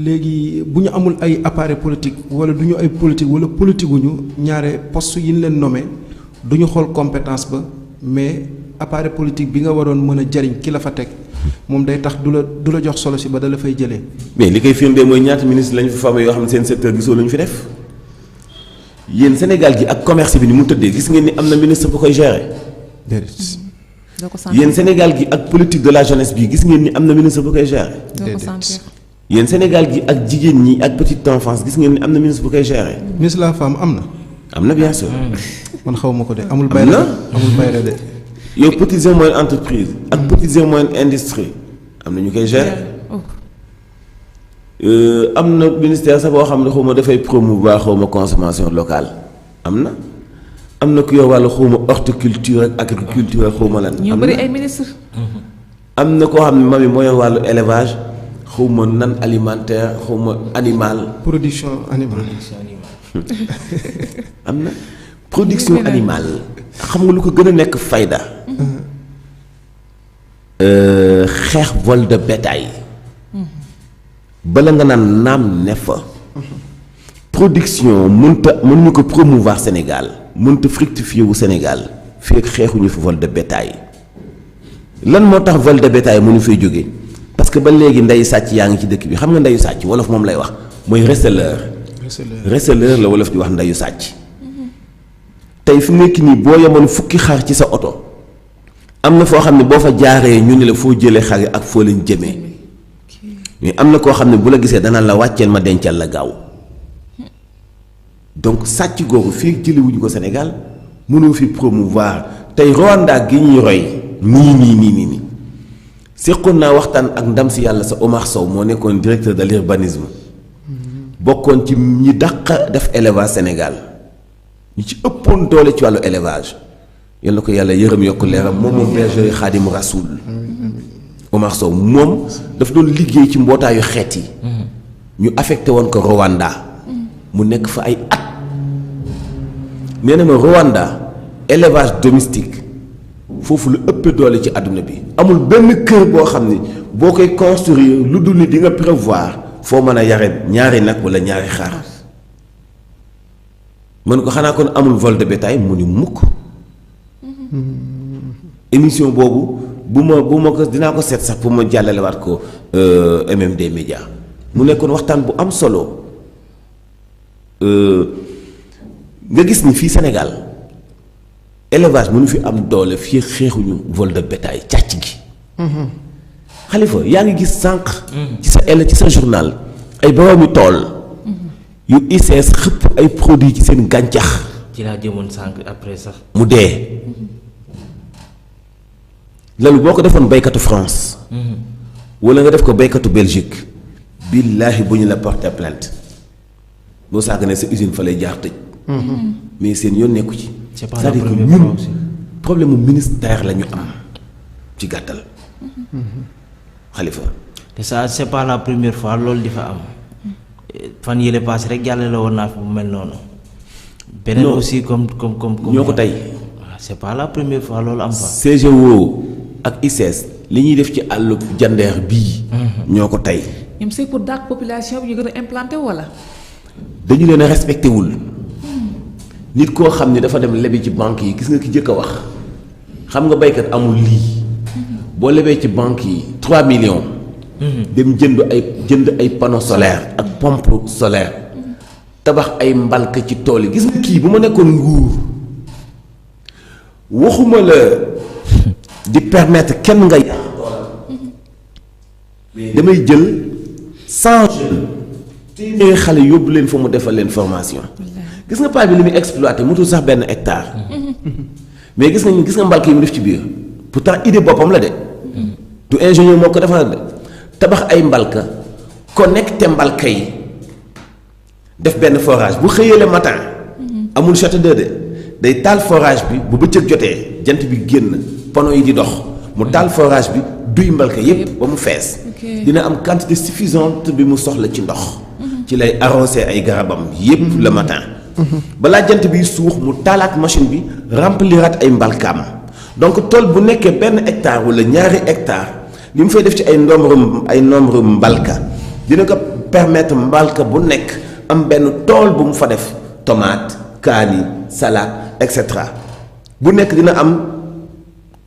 léegi bu ñu amul ay appareil politique wala du ñu ay politique wala politique gu ñu ñaare poste yi ñu leen nommé du ñu xool compétence ba mais appareil politique bi nga waroon mën a jariñ ki la fa teg moom day tax du la jox solo si ba da la fay jëlee. mais li koy firndee mooy ñaata ministre lañu fi formé yoo xam ne seen secteur gisoo lañu fi def yéen Sénégal gi ak commerce bi ni mu tëddee gis ngeen ni am na ministre bu koy gérer. déedéet. yéen Sénégal gi ak politique de la jeunesse bi gis ngeen ni am na ministre bu koy gérer. déedéet. yéen Sénégal gi ak jigéen ñi ak petite enfance gis ngeen ni am na ministre bu koy gérer. ministre de la femme am na. am na bien sûr. man xaw ma ko de amul bayra amul bayra de. yow petites et moyennes entreprises ak petites et moyennes industries am na ñu koy gérer. am na ministère sax boo xam ne xaw ma dafay promouvoir xaw ma consommation locale am na ku yor wàllu xaw ma horticulture ak agriculture xaw ma lan. ñu bëri ay ministre. am na koo xam ne mami moo yor wàllu élevage xaw ma nan alimentaire xaw ma animal. production animale. am na production animale xam nga lu ko gën a nekk fayda. xeex vol de bétail. bala nga naan naam ne fa. production mën ñu ko promouvoir Sénégal mënta fructifier wu Sénégal fii ak xeexuñu fi vol de bétail lan moo tax vol de bétail mënu fay jóge parce que ba léegi ndeyu sàcc yaa ngi ci dëkk bi xam nga ndeyu sàcc wolof moom lay wax mooy receleur. receleur la wolof di wax ndeyu sàcc. tey fi mu nekk nii boo yemoon fukki xar ci sa oto am na foo xam ne boo fa jaaree ñu ne la foo jëlee xar yi ak foo leen jëmee mais am na koo xam ne bu la gisee danaan la wàcceel ma dencal la gaaw donc sàcc googu fii jëliwuñu ko Sénégal mënoo fi promouvoir tey Rwanda gi ñuy roy nii séqoon naa waxtaan ak ndam si yàlla sa Omar Sow moo nekkoon directeur de l'urbanisme bokkoon ci ñi dàq def élevage Sénégal ñu ci ëppoon doole ci wàllu élevage yal na ko yàlla yërëm yokk leeram moom bergerie Xaadimu Rasuul Omar Sow moom dafa doon liggéey ci mbootaayu xeet yi ñu affecté woon ko Rwanda mu nekk fa ay at nee na ma Rwanda élevage domestique foofu lu ëppee doole ci àdduna bi amul benn kër boo xam ni boo koy construire lu dul ni di nga prévoir foo mën a yare ñaari nag wala ñaari xar mën ko xanaa kon amul vol de bétail mu ni mukk émission boobu bu ma ko dinaa ko seet sax pour ma jàllale waat ko MMD Média mu nekkoon waxtaan bu am solo nga gis ni fii Sénégal élevage mënu fi am doole fii xeexuñu vol de bétail càcc gi. Xalifa yaa ngi gis sànq. ci sa journal ay boroomi tool. yu ICS xëpp ay produits ci seen gàncax. ci laa jëmoon sànq après sax. mu dee. loolu boo ko defoon baykatu France. wala nga def ko baykatu Belgique. billaahi bu ñu la porter plainte boo sàgganee sa usine fa lay jaar tëj. mais seen yoon nekku ci. c'est-à-dire que ñun problème mu ministère la ñu am ci gàttal. Xalifa. te ça c'est pas la première fois loolu di fa am. fan yële paase rek jàllale la woon naa fi bu mel noonu. beneen aussi comme. ñoo ko tey. c'est pas la première fois loolu am fa. CGO ak ICS li ñuy def ci àllu jandeer bii. ñoo ko tey. ñoom c'est pour dàq population bi ñu gën a implanté wala. dañu leen a respecté wul. nit koo xam ni dafa dem lebi ci banque yi gis nga ki jëkk a wax xam nga baykat amul lii. boo lebee ci banque yi 3 millions. dem jënd ay panneau solaire ak pompe solaire. tabax ay mbalka ci tool yi gis nga kii bu ma nekkoon nguur waxuma la di permettre kenn nga yàq damay jël 100 jeunes téeméeri xale yóbbu leen fa mu defal leen formation. gis nga paa bi li muy exploité mutul sax benn hectare. mais gis nga mbalka yi mu def ci biir pourtant idée boppam la de. du ingénieur moo ko defal de tabax ay mbalka connecté mbalka yi def benn forage bu xëyee le matin. amul château d'eau de day taal forage bi bu bëccëg jotee jant bi génn panneau yi di dox mu taal forage bi duy mbalka yépp ba mu fees. dina am quantité suffisante bi mu soxla ci ndox. ci lay arrosé ay garabam yépp le matin. balaa jant bi suux mu taalaat machine bi rempliraat ay mbalkaam donc tool bu nekkee benn hectare wala ñaari hectare li mu fay def ci ay nombre mbalka dina ko permettre mbalka bu nekk am benn tool bu mu fa def tomate kaani salade et cetera bu nekk dina am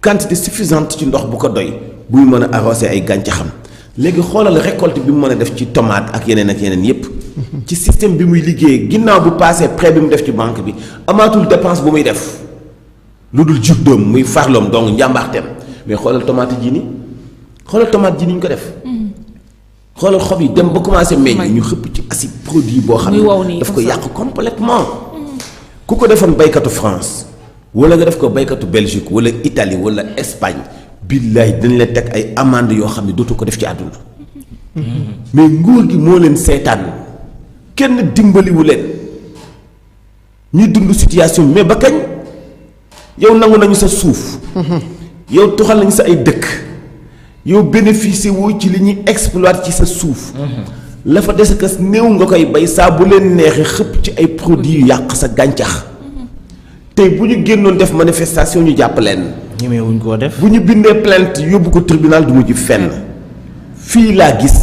quantité suffisante ci ndox bu ko doy buy mën a arroser ay gàncaxam léegi xoolal récolte bi mu mën a def ci tomate ak yeneen yépp ci système bi muy liggéey ginnaaw bu passé prêt bi mu def ci banque bi amaatul dépense bu muy def lu dul jub doom muy farloom donc njàmbaarteem mais xoolal tomate ji ni xoolal tomate ji ni ñu ko def xoolal xob yi dem ba commencé meññ ñu xëpp ci acide produit boo xam ne daf ko yàq complètement ku ko defoon baykatu France wala nga def ko baykatu Belgique wala Italie wala Espagne billaay dañ leen teg ay amende yoo xam ne dootu ko def ci àdduna mais nguur gi moo leen seetaan kenn dimbaliwu leen ñuy dund situation mais ba kañ yow nangu nañu sa suuf yow tuxal nañu sa ay dëkk yow bénéficié woo ci li ñuy exploiter ci sa suuf la fa des kas néew nga koy bay saa bu leen neexee xëpp ci ay produits yu yàq sa gàncax tey bu ñu génnoon def manifestation ñu jàpp leen ñemewuñ koo def bu ñu bindee plainte yóbbu ko tribunal du mujj fenn fii laa gis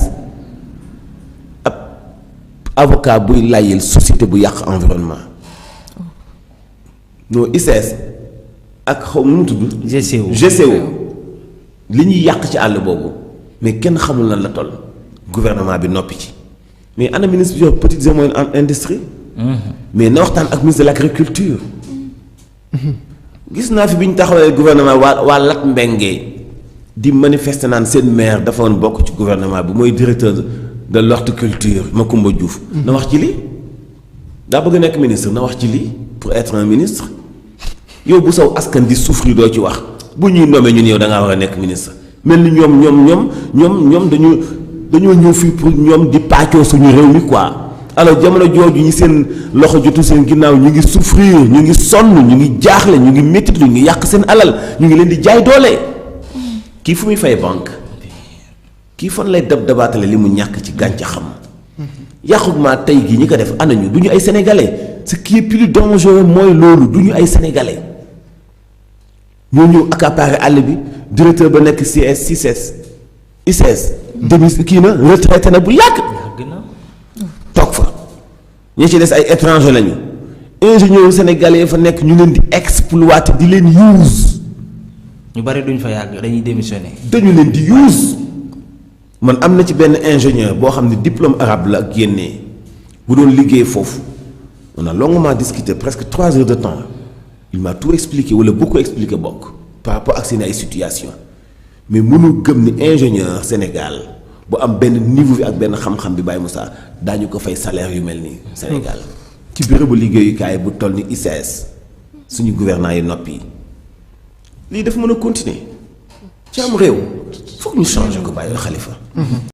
ab avocat buy layil société bu yàq environnement non ICS ak xaw mu tudd GCO li ñuy yàq ci àll boobu mais kenn xamul lan la toll gouvernement bi noppi ci mais ana ministre bi petites et moyennes industries mais na waxtaan ak ministre de l'agriculture gis naa fi bi ñu taxawee gouvernement waa Lat Mbengue di manifester naan seen maire dafa woon bokk ci gouvernement bi mooy directeur de l'horticulture Macoumba Diouf na wax ci lii daa bëgg nekk ministre na wax ci lii pour être un ministre yow bu saw askan di souffrir doo ci wax bu ñuy nommé ñun yow da ngaa war a nekk ministre mel ni ñoom dañoo ñëw fii pour ñoom di pàccoo suñu réew mi quoi alors jamono jooju ñi seen loxo jotu seen ginnaaw ñu ngi souffrir ñu ngi sonn ñu ngi jaaxle ñu ngi métit ñu ngi yàq seen alal ñu ngi leen di jaay doole kii fu muy fay banque kii fan lay dabaatale li mu ñàkk ci gàncaxam yàqug maa tey gi ñi ko def anañu du ñu ay sénégalais ce qui est plus dangereux mooy loolu du ñu ay sénégalais ñoo ñëw accaparer àll bi directeur ba nekk ICS demis kii na retraité na bu yàgg toog fa ñi ci des ay étranger lañu ingénieur sénégalais fa nekk ñu leen di exploiter di leen use ñu bari duñ fa yàgg dañuy démissionner dañu leen di use man am na ci benn ingénieur boo xam ne diplôme arabe la génnee bu doon liggéey foofu on a longuement discuté presque 3 heures de temps il m'a tout expliqué wala beaucoup expliqué bokk par rapport ak seen ay situation mais mënul gëm ni ingénieur Sénégal bu am benn niveau bi ak benn xam-xam bi Baye Moussa daañu ko fay salaire yu mel nii Sénégal ci bérébu liggéeyukaay bu toll ni ICS suñu gouvernants yi noppi lii dafa mën a continuer ci am réew foog ñu changer ko bàyyi Khalifa